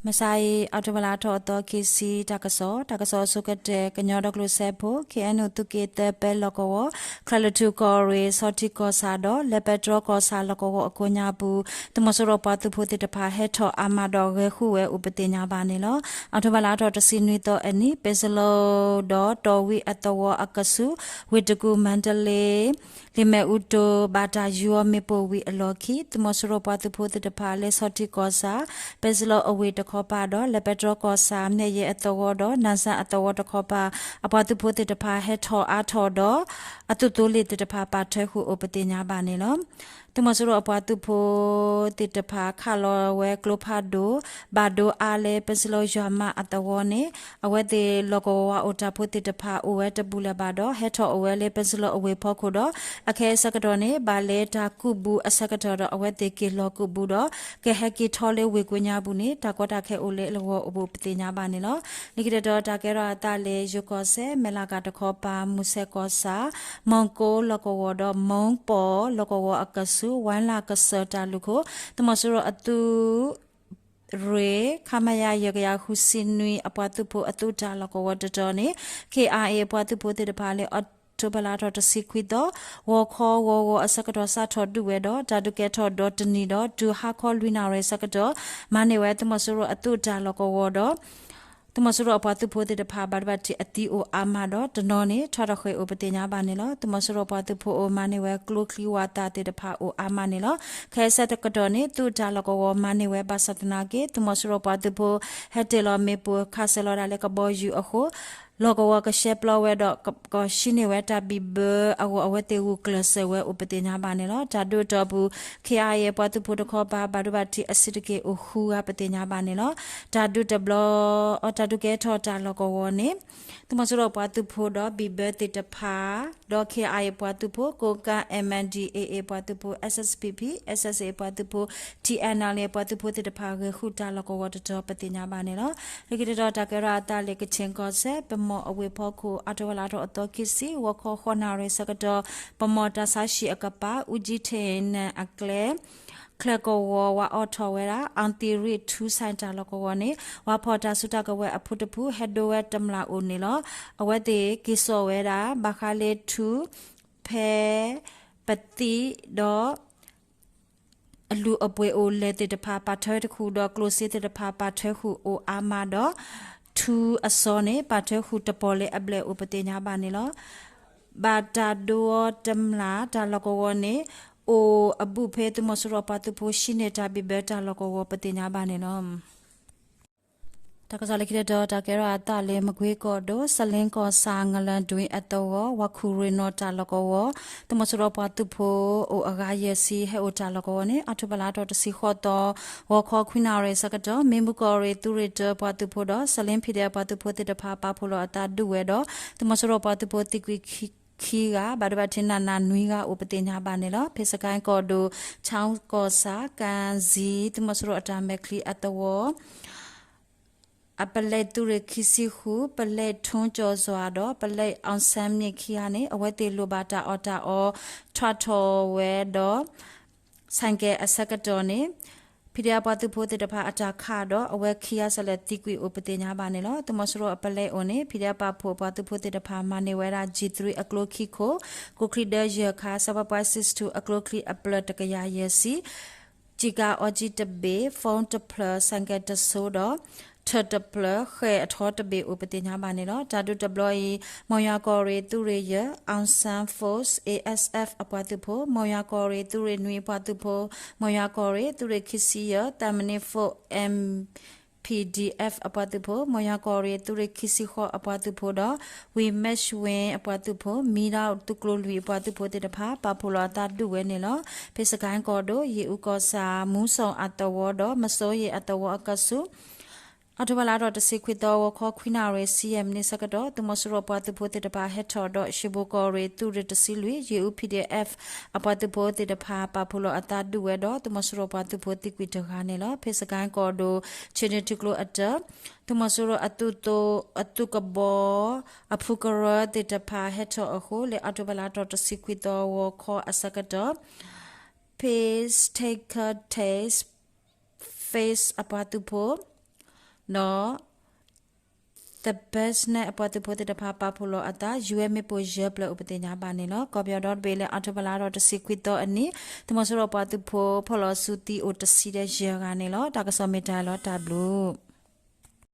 မုၢ်ဆါအံၤ အီးထိဘၢၣ်လါထီၣ်အသီခံဆံ တၢ်ကစီၣ်, တၢ်ကစီၣ်အဆိကတၢၢ် ကညီဒီကလုာ်စၢဖှိၣ် ခ့ၣ်အဲၣ်ယူၣ် သုးက့သၢပဲလီၢ်ကဝီၤ ချၢၣ်လွံၢ်ထူၣ်ကီၢ်ရ့ၣ် ဆီထံကီၢ်ဆၣ်ဒီး လဲၤပဲတြီကီၢ်ဆၣ်လီၢ်ကဝီၤအကိးညါပူၤ သုးမီၤစိရိၤပှၤသုးဖိသ့ၣ်တဖၣ်ဟဲထီၣ်အါမးဒီးဂဲၤဃုာ်ဝဲအိၣ်ပသ့ၣ်ညါဘၣ်န့ၣ်လီၤ. အီးထိဘၢၣ်လါထီၣ်တဆံနွံသီအနံၤ ပဲစလီဒီးတီၢ်ဝံအသဝီအကဆူး ဝ့ၢ်တကူၣ် မါတလ့ လံာ်မဲာ်အူတိၢ် ဘၣ်တၢ်ယူၤအီၤမ့ၣ်ပိၢ်ဝံၤအလီၢ်ခံ သုးမီၤစိရိၤပှၤသုးဖိသ့ၣ်တဖၣ် လဲၤဆီထံကီၢ်ဆၣ် ပဲစလီအဝ့ၢ်တခီပၤဒီး လဲၤပဲတြီကီၢ်ဆၣ် မဲၣ်ယဲၢ်အသဝီဒီး နၢ်စၣ်အသဝီတခီပၤ အပှၤသုးဖိသ့ၣ်တဖၣ် ဟဲထီၣ်အါထီၣ်ဒီး အသုးသိလ့ၣ်သ့ၣ်တဖၣ်ပာ်ထွဲဃုာ်အိၣ်ပသ့ၣ်ညါဘၣ်န့ၣ်လီၤ. သုးမီၤစိရိၤအပှၤသုးဖိသ့ၣ်တဖၣ် ခးလီၤဝဲကျိဖးဒိၣ် ဘၣ်ဒိအါလဲ ပဲစလီယွၤမးအသဝီန့ၣ် အဝဲသ့ၣ်လီၢ်ကဝီၤဝါအိၣ်တၢ်ဖိသ့ၣ်တဖၣ်အိၣ်ဝဲတဘူၣ်လၢၤဘၣ်ဒီး ဟဲထီၣ်အိၣ်ဝဲလၢပဲစလီအဝ့ၢ်ဖီခိၣ်ဒီး အခဲအံၤဆၢကတီၢ်န့ၣ် ဘၣ်လဲၤတၢ်ကူးဘူးအဆၢကတီၢ်ဒီး အဝဲသ့ၣ်က့ၤလီၤကူးဘူးဒီး ကဟဲက့ၤထီၣ်လၢဝ့ၢ်ကိးညါပူၤန့ၣ် တၢ်ကီတၢ်ခဲအိၣ်လၢအဂီၢ်အိၣ်ပသ့ၣ်ညါဘၣ်န့ၣ်လီၤ. လၢခံတတီၤ တၢ်ကဲထီၣ်အသးလၢယိၤကီၢ်စဲၣ် မဲၢ်လးကၤတခီပၤ မူၤဆဲးကီၢ်ဆၣ် မီကိလီၢ်ကဝီၤဒီး မီပီၣ်လီၢ်ကဝီၤအကဆူး ဝါလၢ်ကစၢၢ်တၢ်လူၢ်ခိၣ် သုးမီၤစိရိၤအသုးရ့ၣ် ခမရ ယဲၢ်ကယၤဃုဆံနွံ အပှၤသုးဖိအသုးတၢ်လီၢ်ကဝီၤတတီၤန့ၣ် ခ့ၣ်အါအ့ၣ် အပှၤသုးဖိသ့ၣ်တဖၣ်လၢ အီးထိဘၢၣ်လါထီၣ်တဆံခွံသီ ဂီၤခီဂီၤဂီၤအဆၢကတီၢ် စးထီၣ်ဒုးဝဲဒီး တၢ်ဒုးကဲထီၣ်ဒီတနံၤဒီး တုၤဟါခီလွံၢ်နၣ်ရံၣ်အဆၢကတီၢ် မၤန့ၢ်ဝဲသုးမီၤစိရိၤအသုးတၢ်လီၢ်ကဝီၤဒီး သုးမီၤစိရိၤအပှၤသုးဖိသ့ၣ်တဖၣ် ဘၣ်ဒိဘၣ်ထံးအသံအိၣ်အါမးဒီး တနီၤန့ၣ် ထွါထီၣ်ဃ့ၢ်အိၣ်ပသ့ၣ်ညါဘၣ်န့ၣ်လီၤ. သုးမီၤစိရိၤပှၤသုးဖိအိၣ် မၤန့ၢ်ဝဲကျိချံဝၣ်သၣ်သ့ၣ်တဖၣ်အိၣ်အါမးန့ၣ်လီၤ. ခဲအံၤဆၢကတီၢ်န့ၣ် သုးတၢ်လီၢ်ကဝီၤမၤန့ၢ်ဝဲ ဘၣ်ဆၣ်သနာ်က့ သုးမီၤစိရိၤပှၤသုးဖိ ဟဲတ့ၢ်လီၤမ့ၣ်ပိၢ်ခးစၢၤလီၤဒၣ်လၢကဘီယူၤအဃိ လီၢ်ကဝီၤကရှဲပျီဝဲဒီး က ကီၢ်ဆှံန့ၢ်ဝဲတၢ်ဘံၣ်ဘၢအဂီၢ် အဝဲသ့ၣ်ဂုာ်ကျဲးစၢးဝဲအိၣ်ပသ့ၣ်ညါဘၣ်န့ၣ်လီၤ. တၢ်ဒုးအတီၢ်ပူၤ ခ့ၣ်အါအ့ၣ် ပှၤသုးဖိတခီပၤ ဘၣ်ဒိဘၣ်ထံးအဆံးတက့ၢ်အိၣ်ဃုဂၤပသ့ၣ်ညါဘၣ်န့ၣ်လီၤ. တၢ်ဒုးတဘျီ တၢ်ဒုးကဲထီၣ်တၢ်လီၢ်ကဝီၤန့ၣ် သုးမီၤစိရိၤပှၤသုးဖိဒီးဘံၣ်ဘၢသ့ၣ်တဖၣ် ဒီး ခ့ၣ်အါအ့ၣ် ပှၤသုးဖိ ကိးကါ MNDAA ပှၤသုးဖိ SSPP SSA ပှၤသုးဖိ TNLA ပှၤသုးဖိသ့ၣ်တဖၣ် ဂဲၤဃုာ်တၢ်လီၢ်ကဝီၤတတီၤပသ့ၣ်ညါဘၣ်န့ၣ်လီၤ. လၢခံတတီၤ တၢ်ကဲထီၣ်အသးလၢ ကခၠ့ၣ်ကီၢ်စဲၣ် ပမီၢ်အဝ့ၢ်ဖီခိၣ် အီးထိဘၢၣ်လါထီၣ်အသီခံဆံ ဂီၤခီဃိးနၣ်ရံၣ်ဆၢကတီၢ် ပမီၢ်တၢ်ဆါဟံၣ်အကပၤ အူကၠံထ့ၣ်နၢၣ်အကျဲ ချၢၣ်ကဝီၤဝးအိးထီၣ်ဝဲဒၣ် အောင်သီရိ ထူဆိုင် တၢ်လီၢ်ကဝီၤန့ၣ် ပှၤဖီၣ်တၢ်စုတၢ်ကဝဲၤအဖုတဖု ဟဲဒိဝဲတမျၢ်အိၣ်န့ၣ်လီၤ. အဝဲသ့ၣ်က့ၤစိာ်ဝဲဒၣ် ဘၣ်ဃးလၢထူ ဖဲ ပသံၣ်ဒီး အလုၢ်အပှ့ၤအိၣ်လဲၣ်သ့ၣ်တဖၣ် ပာ်ထွဲဃုာ်ဒီး ကျိၣ်စ့သ့ၣ်တဖၣ် ပာ်ထွဲဃုာ်အိၣ်အါမးဒီး ထူအစီန့ၣ် ပာ်ထွဲဃုာ်တပီၢ်လၢအဘျဲၣ်အိၣ်ပသ့ၣ်ညါဘၣ်န့ၣ်လီၤ. ဘၣ်တၢ်ဒိအီၤတမျၢ် တၢ်လီၢ်ကဝီၤန့ၣ် အိၣ်အဘူးဖဲသုးမီၤစိရိၤပှၤသုးဖိ ဟံးန့ၢ်တၢ်ဘံၣ်ဘၢတၢ်လီၢ်ကဝီၤပသ့ၣ်ညါဘၣ်န့ၣ်လီၤ. တၢ်ကစီၣ်လၢခံတတီၤ တၢ်ကဲထီၣ်အသးလၢ မကွ့ကီၢ်ဒိၣ် စလ့ကီၢ်ဆၣ် ငလၢၣ်ဒွံအသဝီ ဝၤခူၣ်ရ့ၣ်နီၣ်တၢ်လီၢ်ကဝီၤ သုးမီၤစိရိၤပှၤသုးဖိအိၣ်အဂၤယဲၢ်ဆံ ဟဲအိၣ်တၢ်လီၢ်ကဝီၤန့ၣ် အီးထိဘၢၣ်လါထီၣ်တဆံဃိးသီ ဂီၤခီခွံနၣ်ရံၣ်ဆၢကတီၢ် မ့ၢ်မုၢ်ကီၢ်ရ့ၣ်သုးရ့ၣ်တၢပှၤသုးဖိဒီး စလ့ PDF ပှၤသုးဖိသ့ၣ်တဖၣ် ပာ်ဖှိၣ်လီၤအသးဒုးဝဲဒီး သုးမီၤစိရိၤပှၤသုးဖိသံကွံာ်ခံဂၤ ဘၣ်ဒိဘၣ်ထံးနးနးနွံဂၤအိၣ်ပသ့ၣ်ညါဘၣ်န့ၣ်လီၤ. ဖဲစကဲၣ်ကီၢ်ဒိၣ် ခၠ့ၣ်ကီၢ်ဆၣ် ကၣ်စံ သုးမီၤစိရိၤအတၢ်မဲာ်ချံအသဝီ အပလဲၣ်သုးရ့ၣ်ခံဆံဃု ပလဲၣ်ထူကၠီၤစွၤဒီး ပလဲၣ်အီၣ်ဆၣ်မ့ၣ်ခံဂၤန့ၣ် အဝဲသ့ၣ်လိၣ်ဘၣ်တၢ်အီၣ်တၢ်အီ ထွးထီၣ်ဝဲဒီး ဆဲးကဲးအဆၢကတီၢ်န့ၣ် PDF ပှၤသုးဖိသ့ၣ်တဖၣ်အတၢ်ခးဒီး အဝဲခံဂၤစ့ၢ်လၢာ်သံကွံာ်အိၣ်ပသ့ၣ်ညါဘၣ်န့ၣ်လီၤ. သုးမီၤစိရိၤအပလဲၣ်အိၣ်န့ၣ် PDF ပာ်ဖှိၣ်ပှၤသုးဖိသ့ၣ်တဖၣ် မၤန့ၢ်ဝဲဒၣ် G three အကျိခံခိၣ်, ကျိချံဒၢယဲၢ်ခါ, စဲးဖးပှဲး six two အကျိချံအပျၢၢ်တကယၤယဲၢ်ဆံ ကျိၣ်စ့အီကံတဘ့ၣ်, ဖိတဖျၢၣ်, ဆဲးကဲးတစိဒီး ထၢၣ်တဖျၢၣ်, ဃဲၣ်အထီတဘ့ၣ်အိၣ်ပသ့ၣ်ညါဘၣ်န့ၣ်လီၤ. တၢ်ဒုးတဘျီအံၤ မိၢ်ယွၤကီၢ်ရ့ၣ်သုးရ့ၣ်ယဲၢ်, Aung San Force, A S F အပှၤသုးဖိ, မိၢ်ယွၤကီၢ်ရ့ၣ်သုးရ့ၣ်နွံအပှၤသုးဖိ, မိၢ်ယွၤကီၢ်ရ့ၣ်သုးရ့ၣ်ခံဆံယဲၢ်, တၢ်မနုၤ Force M PDF အပှၤသုးဖိ, မိၢ်ယွၤကီၢ်ရ့ၣ်သုးရ့ၣ်ခံဆံဃိးအပှၤသုးဖိဒီး ဝံၤမဲၢ်ၡွ့အပှၤသုးဖိ, မံဒီးသုးကျိၤလွံၢ်အပှၤသုးဖိသ့ၣ်တဖၣ် ပာ်ဖှိၣ်လီၤအသးဒုးဝဲန့ၣ်လီၤ. ဖဲစကဲၣ်ကီၢ်ဒိၣ် ယ့ၣ်အူကီၢ်ဆၣ် မူစိၣ်အသဝီဒီး မစိယ့ၣ်အသဝီအကဆူး အီးထိဘၢၣ်လါထီၣ်တဆံခွံသီ ဂီၤခီခွံနၣ်ရံၣ်ဆံယဲၢ်မံးနံးဆၢကတီၢ် သုးမီၤစိရိၤပှၤသုးဖိသ့ၣ်တဖၣ်ဟဲထီၣ်ဒီး ရှ့ဘိၣ်ကီၢ်ရ့ၣ်သုးရ့ၣ်တဆံလွံၢ် ယ့ၣ်အူ PDF အပှၤသုးဖိသ့ၣ်တဖၣ် ပာ်ဖှိၣ်လီၤအသးဒုးဝဲဒီး သုးမီၤစိရိၤပှၤသုးဖိသံကွံာ်တဂၤန့ၣ်လီၤ. ဖဲစကဲၣ်ကီၢ်ဒိၣ် ဆ့ၣ်န့ၣ်ထံကျိအတၢၢ် သုးမီၤစိရိၤအသုးသိ အသုးကဘီ အဖုကရၢသ့ၣ်တဖၣ်ဟဲထီၣ်အဃိ လၢအီးထိဘၢၣ်လါထီၣ်တဆံခွံသီ ဂီၤခီအဆၢကတီၢ် Peacemaker Task Force အပှၤသုးဖိ ဒီး The Business အပှၤသုးဖိသ့ၣ်တဖၣ်ပာ်ဖှိၣ်လီၤအသး ယူၢ်အဲၣ်မ့ၣ်ပိၢ်ယဲၢ်ဖျၢၣ်အိၣ်ပသ့ၣ်ညါဘၣ်န့ၣ်လီၤ. ကီၢ်ပယီၤဒီတဘ့ၣ်လၢ အီးထိဘၢၣ်လါဒီးတဆံခွံသီအနံၤ သုးမီၤစိရိၤပှၤသုးဖိဖီၣ်လီၤစုသံအိၣ်တဆံဒီးယဲၢ်ဂၤန့ၣ်လီၤ. တၢ်ကစီၣ်မ့ၢ်တၢ်လီၤတၢ်ဘျုး